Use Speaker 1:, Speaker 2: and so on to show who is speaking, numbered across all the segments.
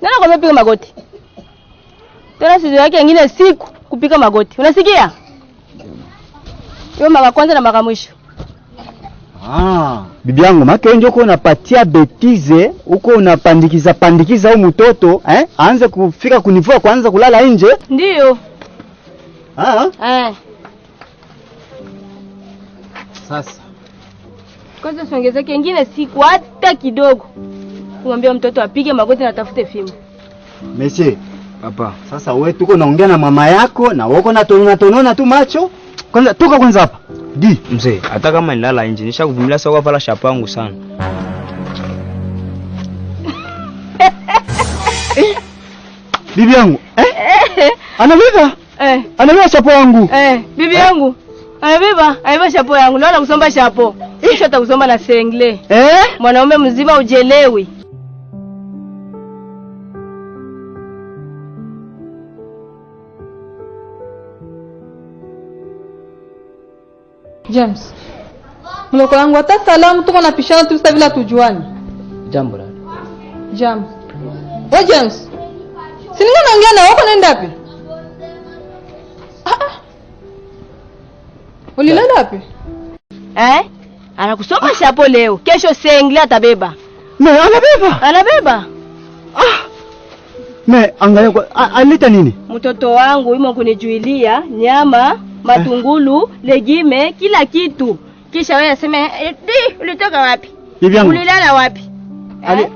Speaker 1: Nani anakuambia piga magoti? Tena sizo yake nyingine siku kupiga magoti. Unasikia? Hiyo mara kwanza na mara mwisho.
Speaker 2: Ah, bibi yangu make ndio uko unapatia betize, uko unapandikiza pandikiza huyu mtoto, eh? Aanze kufika kunivua kuanza kulala nje.
Speaker 1: Ndio.
Speaker 2: Ah.
Speaker 1: Eh.
Speaker 2: Sasa.
Speaker 1: Kwanza usiongezeke nyingine siku hata kidogo. Kumwambia mtoto apige magoti na atafute fimbo.
Speaker 2: Monsieur, papa, sasa wewe tuko naongea na mama yako na wako na tonona tonona tu macho. Kwanza toka kwanza hapa. Di
Speaker 3: mzee, hata kama nilala nje nishakuvumilia sasa kwa shapangu sana.
Speaker 2: Bibi yangu, eh? Anabeba?
Speaker 1: Eh.
Speaker 2: Anabeba chapo yangu.
Speaker 1: Eh, bibi yangu. Anabeba, anabeba chapo yangu. Naona kusomba chapo. Kisha atakusomba na sengle.
Speaker 2: Eh?
Speaker 1: Mwanaume mzima ujelewi.
Speaker 4: James. Mloko yangu hata salamu tuko napishana tu sasa bila tujuani.
Speaker 5: Jambo la.
Speaker 4: Jambo. Wewe James. Si niko naongea na wewe unaenda wapi? Ah. Ulilala wapi?
Speaker 1: Eh? Anakusoma shapo leo. Kesho sengle atabeba.
Speaker 2: Me anabeba.
Speaker 1: Anabeba.
Speaker 2: Ah. Me angalia kwa aleta nini?
Speaker 1: Mtoto wangu yumo kunijuilia nyama, matungulu, legime, kila kitu. Kisha wewe aseme, "Di, ulitoka wapi? Ulilala wapi?"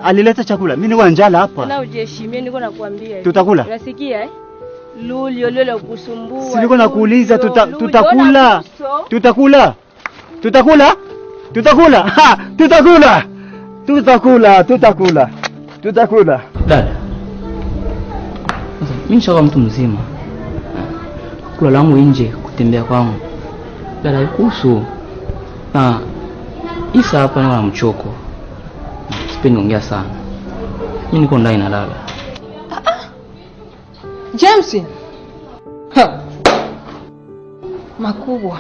Speaker 2: Alileta chakula. Mimi niko njala hapa.
Speaker 1: Na ujiheshimie, niko nakuambia.
Speaker 2: Tutakula.
Speaker 1: Unasikia eh? Lulio lolo kusumbua.
Speaker 2: Si niko nakuuliza tutakula. Tutakula. Tutakula. Tutakula. Ha, tutakula. Tutakula, tutakula. Tutakula.
Speaker 5: Dada. Sasa mimi nishakuwa mtu mzima. Kula langu nje, kutembea kwangu. Dada kuhusu na Isa hapa na mchoko. Sipendi kuongea sana. Mimi niko ndani nalala.
Speaker 4: James. Ha. Makubwa.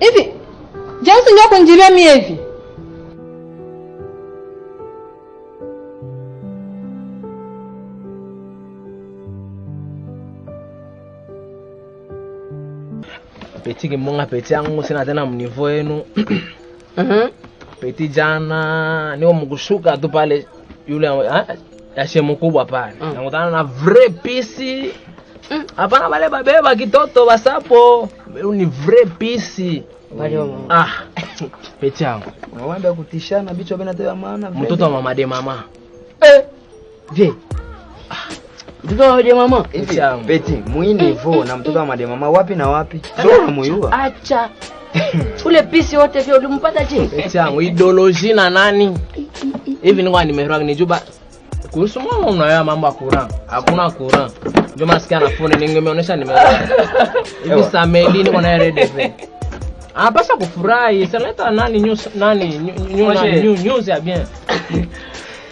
Speaker 4: Hivi James ndio kunjilia mimi hivi.
Speaker 6: Peti kimonga peti yangu sina tena mnivo yenu. Peti jana niko mkushuka tu pale yule ya mkubwa pale. Nakutana na vrai pisi. Hapana wale babeba kitoto basapo. Ni vrai pisi. Ah. Peti yangu.
Speaker 7: Unawaambia kutishana bicho bena tena maana.
Speaker 6: Mtoto wa mama de mama.
Speaker 5: Eh. Je. Mtoto wa de mama.
Speaker 7: Peti, muini vo na mtoto wa mama de mama wapi na wapi? Sio unamuyua.
Speaker 5: Acha. Ule pisi wote vyo ulimpata je?
Speaker 6: Peti yangu ideology na nani? Hivi niko nimerwa nijuba. Kuhusu mama unayo mambo ya Quran. Hakuna Quran. Ndio masikia na phone ningemeonesha nimerwa. Hivi Samedi niko na red V. Anapasha kufurahi, saleta nani news nani news ya bien.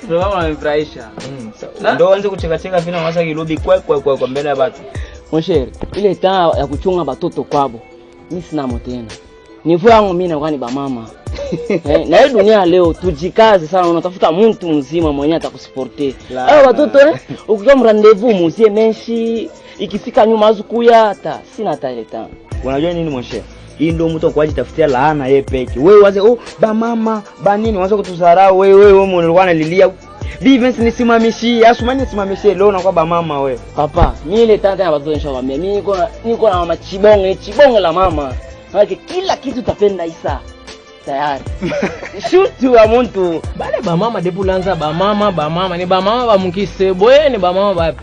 Speaker 3: Ndio mama amefurahisha. Ndio anze kucheka cheka vile anawasa kilobi kwa kwa kwa kwa mbele ya watu.
Speaker 5: Mon ile taa ya kuchunga batoto kwabo. Mimi sina tena. Nivu yangu mimi nakuwa ni ba mama. Na hii dunia leo tujikaze sana, unatafuta mtu mzima mwenye atakusuporte. Hao watoto ukiwa mrendezvous muzie menshi, ikifika nyuma azukuya hata sina hata ile taa.
Speaker 7: Unajua nini mon cher? Hii ndio mtu kwa ajitafutia laana yeye peke. Wewe waze oh ba mama ba nini waanze kutudharau wewe wewe wewe ulikuwa unalilia. Vivens nisimamishie, asumani nisimamishie leo na kwa ba mama wewe.
Speaker 5: Papa, mimi ile tata ya watoto nishawaambia, mimi niko na mama chibonge, chibonge la mama. Maana kila kitu tapenda Isa. Tayari. Shutu wa mtu.
Speaker 6: Bale ba mama depulanza ba mama ba mama ni ba mama ba mkisebwe ni ba mama ba.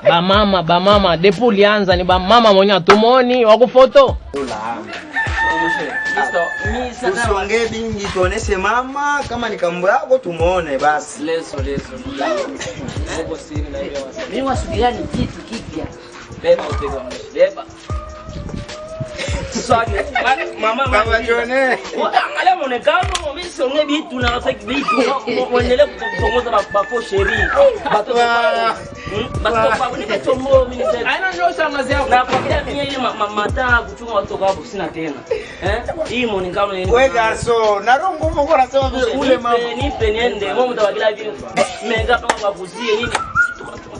Speaker 6: Ba mama ba mama depulianza ni ba mama mwenye atumoni wa kufoto.
Speaker 7: Usongee bingi tuoneshe mama kama ni kambo yako tumuone basi.
Speaker 5: Leso leso. Mimi wasubiria ni kitu kipya. Beba utega mwisho. Beba. Swag mama
Speaker 7: Baba Jone.
Speaker 5: Angalia muonekano, mimi siongee bitu na rafiki bitu. Muendelee kutongoza ba faux chéri. Batoto basi kwa nipe chombo mimi sasa.
Speaker 6: Aina ndio shangazi yako.
Speaker 5: Na kwa kila mimi ile mata kuchunga watoto wako sina tena. Eh? Hii muonekano yenu.
Speaker 7: Wewe garso, na roho ngumu uko unasema vile ule mama.
Speaker 5: Nipe niende. Wewe mtabakila hivi. Mmenga kama bakuzie nini?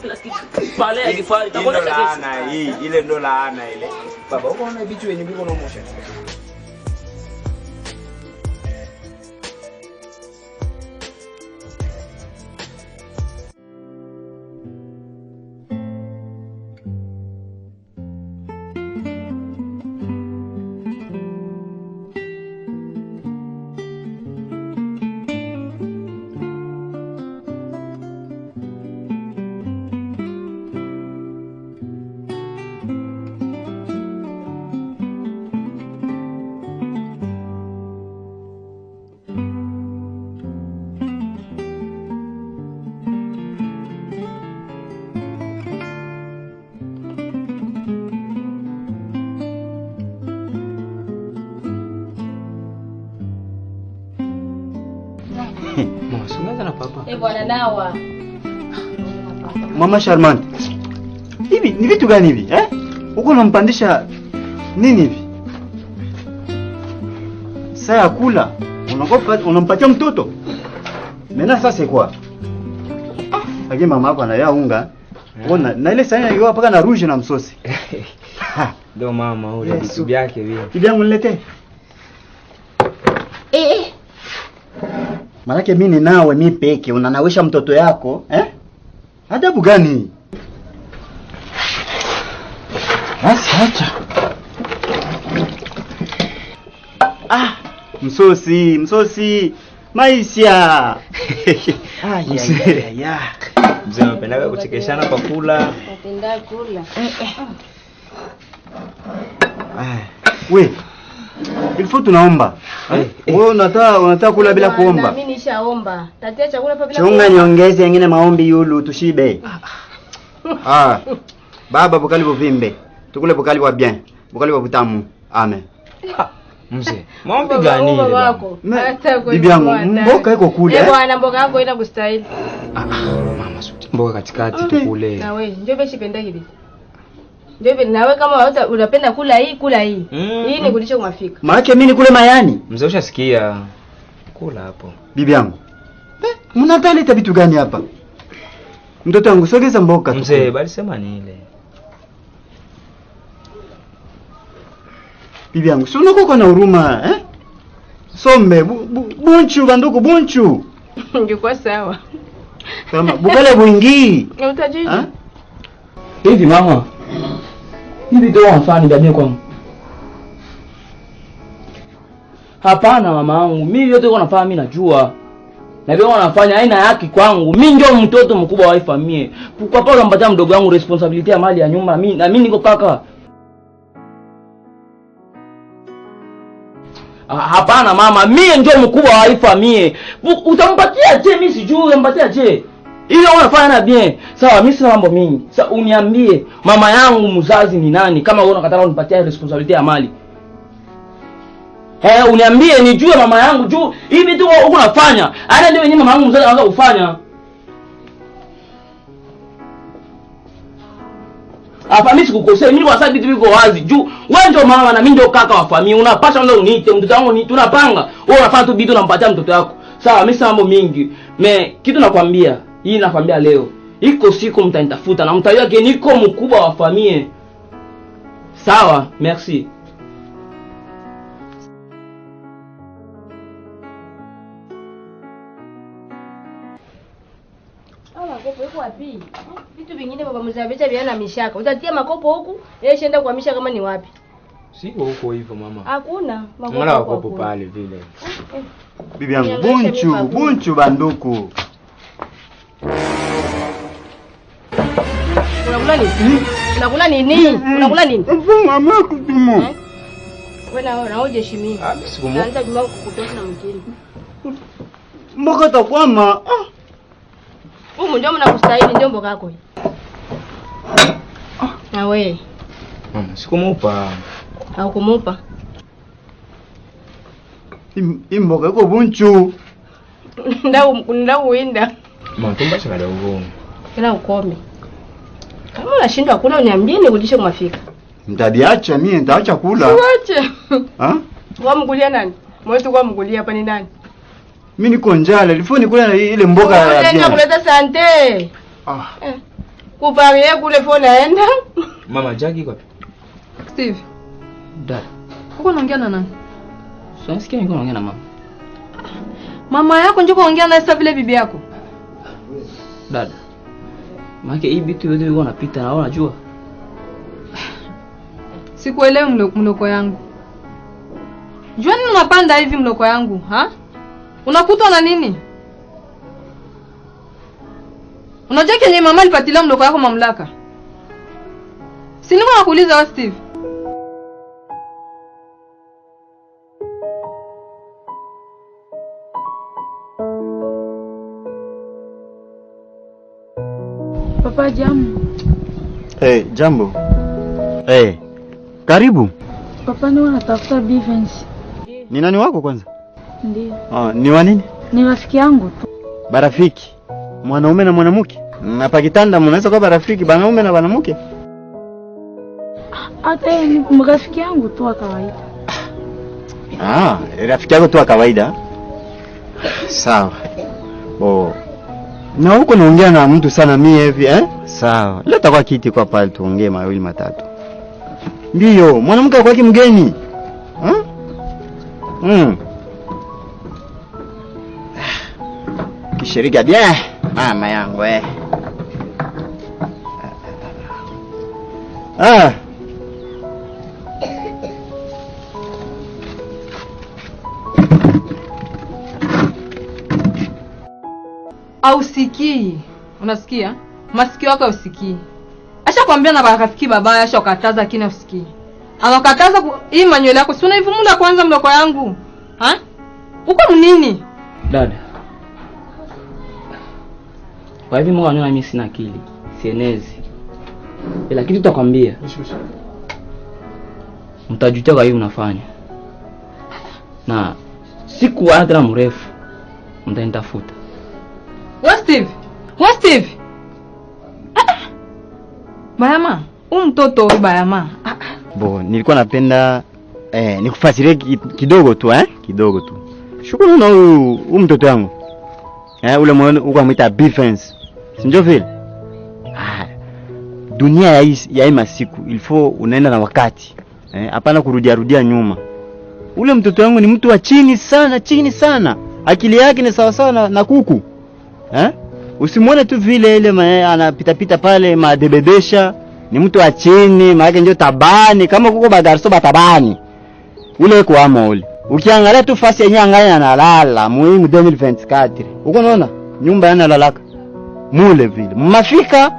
Speaker 5: Kila kitu. Pale ya kifari.
Speaker 7: Ile laana hii, ile ndo laana ile. Baba, uko unaona bichu yenye biko na motion.
Speaker 1: Bwana nawa.
Speaker 2: Mama Charmante. Hivi ni vitu gani hivi eh? Uko unampandisha nini hivi? Saa ya kula unakopa unampatia mtoto. Mena sasa kwa. Lakini mama yako anaya unga. Ona na ile sahani hiyo paka na rouge na msosi.
Speaker 3: Ndio mama ule vitu vyake vile.
Speaker 2: Bibi yangu niletee.
Speaker 1: Eh.
Speaker 2: Manake mimi ni nawe mimi peke unanawisha mtoto yako eh? Adabu gani? Basi acha. Ah, msosi, msosi. Maisha.
Speaker 7: Ah, ya. Mzee anapenda kuchekeshana kwa kula.
Speaker 1: Napenda kula.
Speaker 2: Ah, we. Il faut tunaomba. Wewe unataka kula bila kuomba.
Speaker 1: Mimi nishaomba. Tatia chakula hapa bila kuomba.
Speaker 2: Chunga niongeze nyingine maombi yulu tushibe. Ah. Baba bukali buvimbe. Tukule bukali wa bien. Bukali wa butamu. Amen.
Speaker 3: Mzee, maombi gani ile?
Speaker 2: Bibi yangu, mboka iko kule.
Speaker 1: Eh bwana, mboka yako ina kustahili.
Speaker 3: Mama suti. Mboka katikati tukule.
Speaker 1: Na wewe, njoo beshi penda kibi. Ndio nawe kama unapenda kula hii kula hii. Hii ni kulisha kumafika.
Speaker 2: Maana mimi nikule mayani.
Speaker 3: Mzee ushasikia. Kula hapo.
Speaker 2: Bibi yangu. Mnataleta vitu gani hapa? Mtoto wangu sogeza mboka.
Speaker 3: Mzee bali sema ni ile.
Speaker 2: Bibi yangu, si unakuwa na huruma eh? Sombe bunchu banduku bunchu.
Speaker 1: Ingekuwa sawa.
Speaker 2: Kama bukale bwingi.
Speaker 1: Utajiji.
Speaker 5: Hivi mama. Hivi ndio wanafanya ndani kwangu. Hapana mama wangu, mimi yote uko nafanya mimi najua. Na vile wanafanya aina yake kwangu. Mimi ndio mtoto mkubwa wa familia. Kwa pale mpatia mdogo wangu responsibility ya mali ya nyumba mimi na mimi niko kaka. Hapana mama, mimi ndio mkubwa wa familia. Utampatia je mimi sijui, utampatia je? Ile wanafanya na bien. Sawa, mimi sina mambo mingi. Sasa uniambie mama yangu mzazi ni nani kama wewe unakataa unipatia responsibility ya mali? Eh, uniambie nijue mama yangu juu hivi tu uko unafanya. Ana ndio yenyewe mama yangu mzazi anaanza kufanya. Hapa mimi sikukosea, mimi kwa sababu vitu viko wazi juu wewe ndio mama na mimi ndio kaka wa familia. Unapaswa ndio uniite mtoto wangu ni tunapanga. Wewe unafanya tu vitu unampatia mtoto wako. Sawa, mimi sina mambo mingi. Me kitu nakwambia, hii nakwambia leo. Iko siku mtanitafuta na mtajua ke niko mkubwa wa familia. Sawa, merci.
Speaker 1: Makopo yuko wapi? Vitu vingine baba mzabecha biana mishaka. Utatia makopo huku, yeye shenda kuhamisha kama ni wapi?
Speaker 3: Siko huko hivyo mama.
Speaker 1: Hakuna makopo.
Speaker 3: Mara makopo pale vile.
Speaker 2: Bibi yangu bunchu, bunchu banduku.
Speaker 1: Unakula nini? Unakula nini? Unakula nini?
Speaker 2: Mama kutumu.
Speaker 1: Wewe na wewe hujaheshimia.
Speaker 3: Ah, sikumu.
Speaker 1: Anza juma kukutosha na mjini.
Speaker 2: Mboka takwama. Ah.
Speaker 1: Humu ndio mnakustahili ndio mboka yako. Na wewe.
Speaker 3: Mama, sikumupa.
Speaker 1: Haukumupa.
Speaker 2: Imboga iko bunchu.
Speaker 1: Nda uinda.
Speaker 3: Matumba shaka uongo.
Speaker 1: Kila ukome. Kama unashindwa kula uniambie nirudishe kumafika.
Speaker 2: Nitabiacha mimi, nitaacha kula.
Speaker 4: Uache.
Speaker 2: Ha?
Speaker 4: Kwa mkulia nani? Mwetu kwa mkulia hapa ni nani?
Speaker 2: Mimi niko njala, ilifo nikula ile mboga ya
Speaker 1: bien. Kuleta sante.
Speaker 2: Ah.
Speaker 1: Kuvarie kule fo naenda.
Speaker 3: Mama Jackie kwa.
Speaker 4: Steve.
Speaker 5: Dada.
Speaker 4: Uko unaongea na nani?
Speaker 5: Sio nisikia niko naongea na mama.
Speaker 4: Mama yako njoo kuongea naye sasa vile bibi yako.
Speaker 5: Dada. Maana hii bitu yote yuko napita na unajua.
Speaker 4: Sikuelewi mloko yangu. Jua nini unapanda hivi mloko yangu, ha? Unakutwa na nini? Unajua kenye mama alipatilia mloko yako mamlaka? Si niko nakuuliza wewe Steve.
Speaker 8: Papa jambo.
Speaker 2: Hey, jambo. Hey, karibu.
Speaker 8: Papa ni wanatafuta Bivens.
Speaker 2: Ni nani wako kwanza?
Speaker 8: Ndiyo.
Speaker 2: Ah, ni wa nini?
Speaker 8: Ni rafiki yangu tu.
Speaker 2: Barafiki. Mwanaume na mwanamke? Na pa kitanda mnaweza kuwa barafiki banaume na mwanamke?
Speaker 8: Hata ni rafiki yangu tu wa kawaida.
Speaker 2: Ah, rafiki yako tu wa kawaida. Sawa. Oh. Na huko naongea na mtu sana mimi hivi eh? Sawa. Leta kwa kiti kwa pale tuongee mawili matatu. Ndiyo, mwanamke kwake mgeni. Hmm? Kishirika bien mama yangu eh. Ah.
Speaker 4: Ausikii. Unasikia? Masikio yako hausikii. Asha kwambia na barafiki babaya, asha ukataza lakini hausikii. Anakataza hii manywele yako. Si unaivumula kwanza mloko yangu. Ha? Uko mnini?
Speaker 5: Dada. Kwa hivi Mungu aniona mimi sina akili, sienezi. Ila kitu tutakwambia. Mtajutia kwa hiyo unafanya. Na siku hata mrefu mtanitafuta.
Speaker 4: Wewe Steve? Wewe Steve? Bayama, mtoto bayama.
Speaker 2: Bo, nilikuwa napenda nikufasirie kidogo tu kidogo tu. Shukuru na huyu mtoto wangu. Ule mwana uko amuita Bifens. Si ndio vile? Ah. Dunia ya hii masiku il faut unaenda na wakati. Hapana kurudia rudia nyuma. Ule mtoto wangu ni mtu wa chini sana, chini sana. Akili yake ni sawa sawa na kuku. Usimwone tu vile ile anapita pita pale madebebesha. Ni mtu wa chini, maana ndio tabani kama kuko bagarso batabani. Ule kwa amo ule. Ukiangalia tu fasi yenyewe angalia analala muhimu 2024. Uko unaona nyumba yanalalaka. Mule vile. Mafika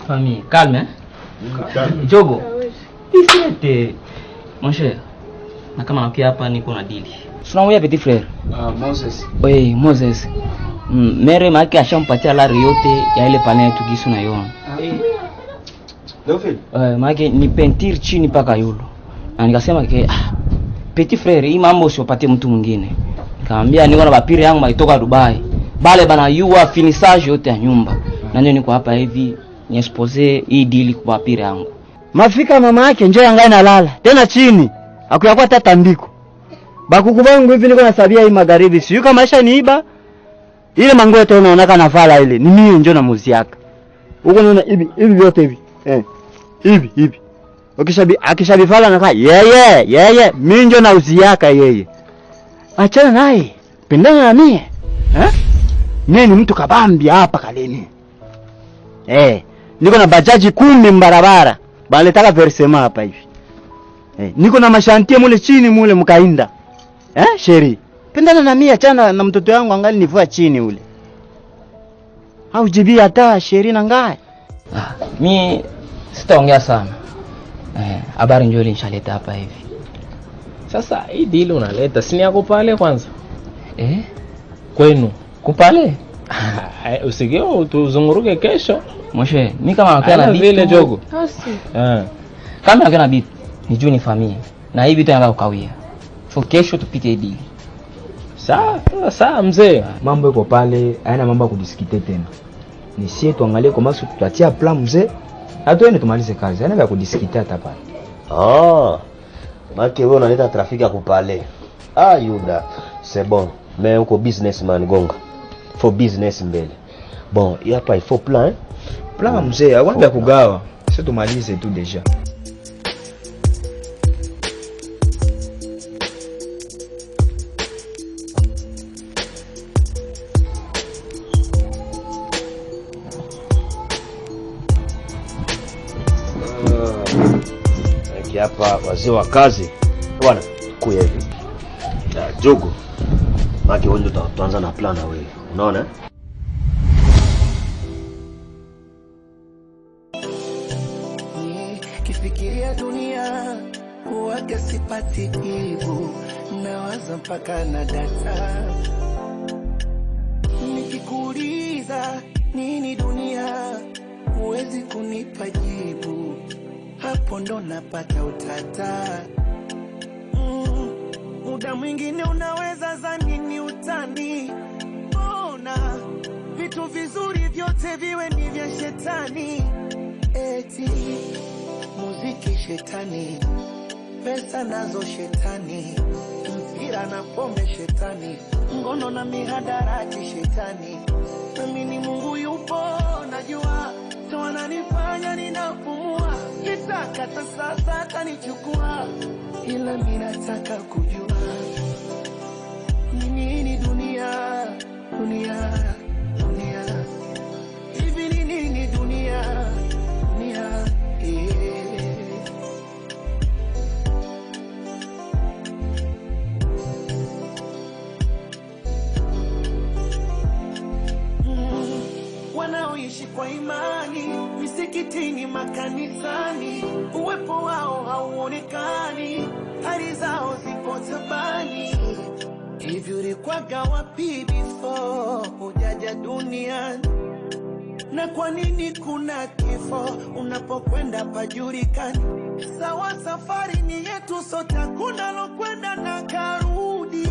Speaker 5: Famille, calme, hein? Calme. Jogo. Discrète. Mon cher, na kama nakia hapa niko na dili. Tunamwambia petit frère.
Speaker 3: Ah, Moses.
Speaker 5: Oui, Moses. Mere maki ashampatia lari yote ya ile panel tukisu na yona.
Speaker 2: Ndio.
Speaker 5: Maki ni peinture chini paka yulo. Na nikasema ke petit frère, hii mambo usipatie mtu mwingine. Nikamwambia niko na bapiri yangu maitoka Dubai. Bale bana yua finissage yote ya nyumba. Na ndio niko hapa hivi niexpose hii deal kwa pira yangu.
Speaker 2: Mafika mama yake njoo yangai nalala tena chini. Akuyakuwa tata ndiko. Bakuku bangu hivi niko nasabia hii magharibi. Sio kama maisha niiba. Ile mangoe tena unaona navala ile. Ni mimi njoo na muziaka. Uko unaona hivi hivi vyote hivi. Hivi hivi. Akishabivala nakaa yeye yeye mimi njoo na uziaka yeye. Achana naye. Pendana na mie. Mimi ni mtu kabambi hapa kaleni. Niko na bajaji 10 mbarabara. Baletaka versement hapa hivi. Niko na mashantie mule chini mule mkainda. Sheri. Pendana na mimi, achana na mtoto yangu angali nivua chini ule. Au jibi hata sheri na ngai.
Speaker 5: Mi sitaongea sana. Habari njoo nishaleta hapa hivi.
Speaker 6: Sasa hii deal unaleta si ni yako pale kwanza? Kwenu.
Speaker 5: Kupale?
Speaker 6: Usikie tuzunguruke kesho.
Speaker 5: Moshe, mi kama nakia na bitu
Speaker 6: vile jogo.
Speaker 4: Asi.
Speaker 5: Kama nakia na bitu, ni juu ni familia. Na hii bitu yanataka kukawia. So kesho tupike deal.
Speaker 6: Sawa, sawa mzee.
Speaker 7: Mambo iko pale, haina mambo ya kudiskite tena. Ni sie tuangalie kwa masu tutatia plan mzee. Na tuende tumalize kazi. Haina vya kudiskite hata pale.
Speaker 9: Ah. Maki wewe unaleta trafiki ya kupale. Ah Yuda, c'est bon. Mais uko businessman gonga. For business mbele. Bon, hapa il faut plan.
Speaker 7: Plan mzee, hakuna vya kugawa. Sisi tumalize tu deja.
Speaker 9: Hapa wazee wa kazi bwana, kuya hivi jogo maki wewe ndio tuanza na plan na wewe, unaona?
Speaker 10: Kifikiria dunia huwaga sipati jibu, nawaza mpaka na data. Nikikuuliza nini dunia, huwezi kunipa jibu. Hapo ndo napata utata. Muda mwingine unaweza zani ni utani. Ona vitu vizuri vyote viwe ni vya shetani. Eti muziki shetani, pesa nazo shetani, mpira na pombe shetani, ngono na mihadarati shetani. Mimi ni Mungu yupo najua, to ananifanya ninapumua. Nitaka sasa atanichukua, ila mimi nataka kujua ni nini dunia, dunia, dunia. Hivi ni nini dunia, dunia, Wanaoishi kwa imani misikitini, makanisani, uwepo wao hauonekani, hali zao zipo tabani. Hivi ulikwaga wapi before hujaja duniani? Na kwa nini kuna kifo unapokwenda pajulikani? Sawa, safari ni yetu sote, hakuna lokwenda na karudi.